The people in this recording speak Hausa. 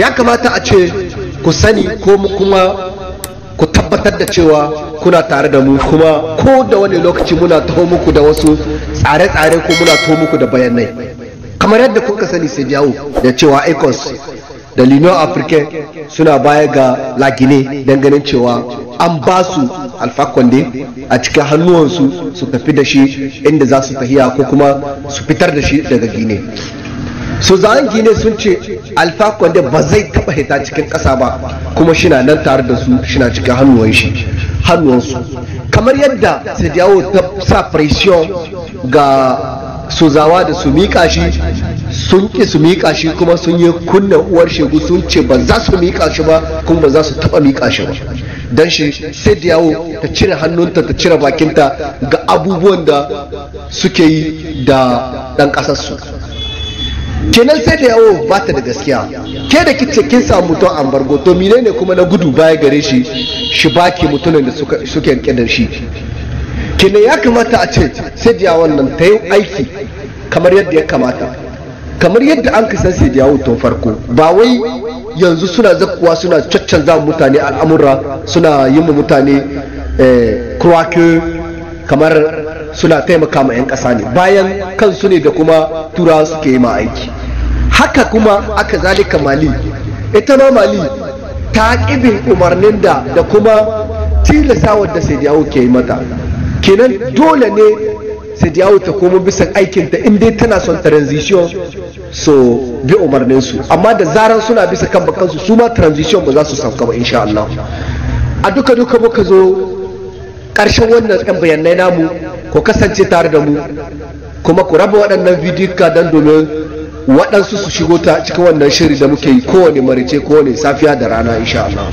Ya kamata a ce ku sani ko kuma ku tabbatar da cewa kuna tare da mu, kuma ko da wani lokaci muna taho muku da wasu tsare-tsare ko muna taho muku da bayanai. Kamar yadda kuka sani, CEDEAO da cewa ECOWAS da l'Union Africaine suna baya ga La Guinée don ganin cewa an ba su Alpha Conde a cikin hannuwansu, su tafi da shi inda za su tahiya ko kuma su fitar da shi daga Guinée. Sojan Guinée sun ce Alpha Conde ba zai taba hita cikin ƙasa ba, kuma shina nan tare da su, shina cikin hannuwan shi hannuwansu. Kamar yadda CEDEAO ta sa pression ga sozawa da su miƙa shi, sun ƙi su miƙa shi, kuma sun yi kunnen uwar shegu, sun ce ba za su miƙa shi ba kuma ba za su taɓa miƙa shi ba. Don shi CEDEAO ta cire hannunta, ta cire bakinta ga abubuwan da suke yi da ɗan ƙasarsu. Kenan CEDEAO ba ta da gaskiya. Ke da kice kin samu mutum embargo, to menene kuma na gudu baya gare shi, shi baki mutumin da suke rike da shi? Kenan ya kamata a ce CEDEAO nan ta yi aiki kamar yadda ya kamata, kamar yadda an kasan CEDEAO tun farko, ba wai yanzu suna zakkuwa suna caccanza mutane al'amura, suna yi mu mutane croire kamar suna taimaka ma 'yan ƙasa ne, bayan kansu ne da kuma turawa suke yi ma aiki. Haka kuma aka zalika Mali. Ita ma Mali ta ƙibin umarnin da kuma tilasawar da CEDEAO ke yi mata. Kenan dole ne CEDEAO ta komo bisa aikinta in dai tana son transition, so bi umarninsu. Amma da zarar suna bisa kan bakansu, su ma transition ba za su sauka ba, insha Allah. A duka duka muka zo ƙarshen wannan ɗan bayanai namu. Ku kasance tare da mu kuma ku raba waɗannan bidiyo don domin waɗansu su shigo ta cikin wannan shiri da muke yi kowane marice, kowane safiya da rana, insha Allah.